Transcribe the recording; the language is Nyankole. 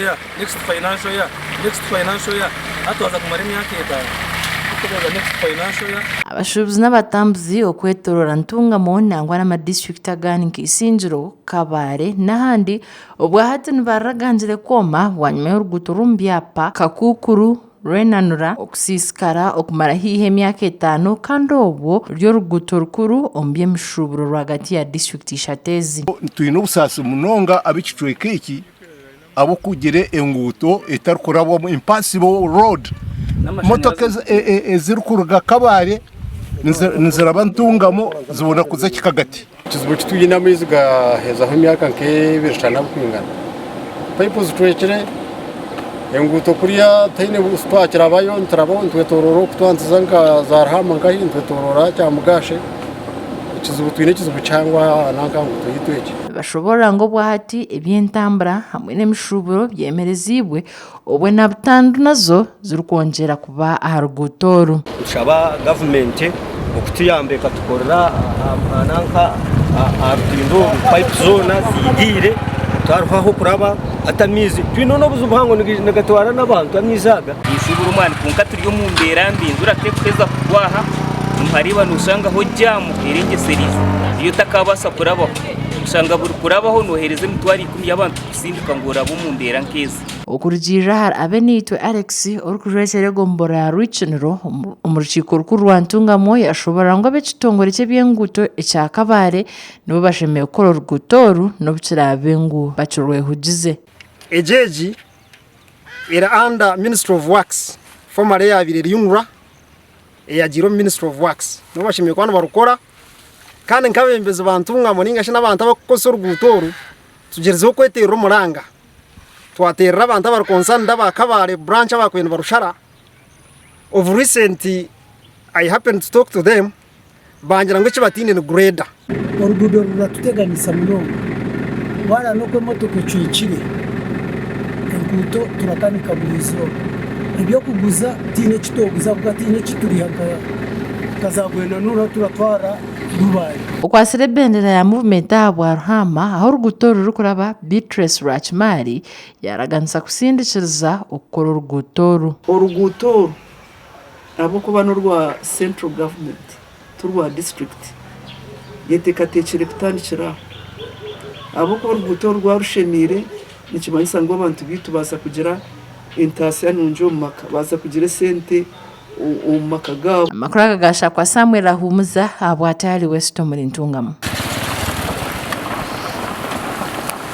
year, next financial year, next financial year, hati twaza kumara emyaka etaano turikutegereza next financial year. Abashuubuzi n'abatambuzi okwetoroora Ntungamo nangwa n'amadisiturikiti agandi nka Isingiro, Kabale n'ahandi obwahati nibaragangire kwoma bwanyima y'oruguuto rw'omu byapa Kakukuru, Rwenanura okusiisikara okumara haihi emyaka etaano kandi obwo ruri oruguuto rukuru omu by'emishuuburo rwagati ya disiturikiti ishatu ezi. Twine obusaasi munonga ab'ekicweka eki ahabw'okugira enguuto etarikurabwamu impassable road. Motoka ezirikuruga Kabale niziraba Ntungamo zibona kuza Kikagati. Ekizibu eki twine amaizi gahezaho emyaka nk'ebiri shana burikwingana. Payipu zicwekire, enguuto kuriya tihaine twakirabayo niturabaho nitwetorora oku twanziza nka za Ruhama nkahi nitwetorora Kyamugashe. Ekizibu twine ekizibu kihango aha nanka aha nguuto yaitu egi. Nibashoboorora ngu obwahati eby'entambura hamwe n'emishuuburo byemereziibwe obwe na butandu nazo zirikwongyera kuba aha ruguuto oru. Nitushaba gavumenti okutuyamba ekatukorera nanka aha rutindo oru payipu zoona ziigiire tihariho ah'okuraba hati amaizi twine n'obuzibu buhango nigatwara n'abantu amaizi aga. Ninshubura omwani kwonka turi omu mbeera mbi enjura terikuheza kugwa aha nihareeba noshangaho jaamu erengyesereize ei otakaabaasa kurabaho oshanga buri kurabaho noheereza emitwaro ikumi y'abantu kukusindika ngu orabe omu mbeera nk'ezi. Okurugiirira ahari Abeneitwe Alex, orikujwekyera egomborora ya Rwikiniro omu rukiiko rukuru rwa Ntungamo yashoborora ngu ab'ekitongore ky'eby'enguuto ekya Kabale nibo bashemereire kukora oruguuto oru n'obu kiraabe ngu bakirwehugize. Egi egi eri under Ministry of Works formerly eyabaire eri UNRA eyagiire omu Ministry of Works nibo bashemereire kuba nibarukora kandi nk'abebembezi ba Ntungamo ningashi n'abantu abarikukozesa oruguuto oru tugyerizeho kweterera omuranga twaterera abantu abari concerned aba Kabale branch abakubaire nibarushara of recent I happened to talk to them bangira ngu eki bataine ni grader. Oruguudo ruratuteganisa munonga wareeba n'oku emotoka ecwekire enguuto turakanika buri izooba ebyokuguza tihaine eki twoguza ahabw'okuba tihaine eki turiha nka za Gwenanura turatwara Rubare. Okwatsire ebendera ya Movement ahabwa Ruhaama ahu oruguuto oru rurikuraba, Beatrice Rwakimari yaaraganisa kusindikiriza okukora oruguuto oru. Oruguuto oru ahabw'okuba n'orwa Central Government ti rwa disiturikiti, yeteekateekire kutandikira aho. Ahabw'okuba oruguuto oru rwaba rushemeire nikimanyisa ngu abantu baitu baaza kugira entaasya nungi omu maka, baaza kugira esente omu maka gaabo. Amakuru aga gaashakwa Samuel Ahumuza ahabwa Tayari West omuri Ntungamo.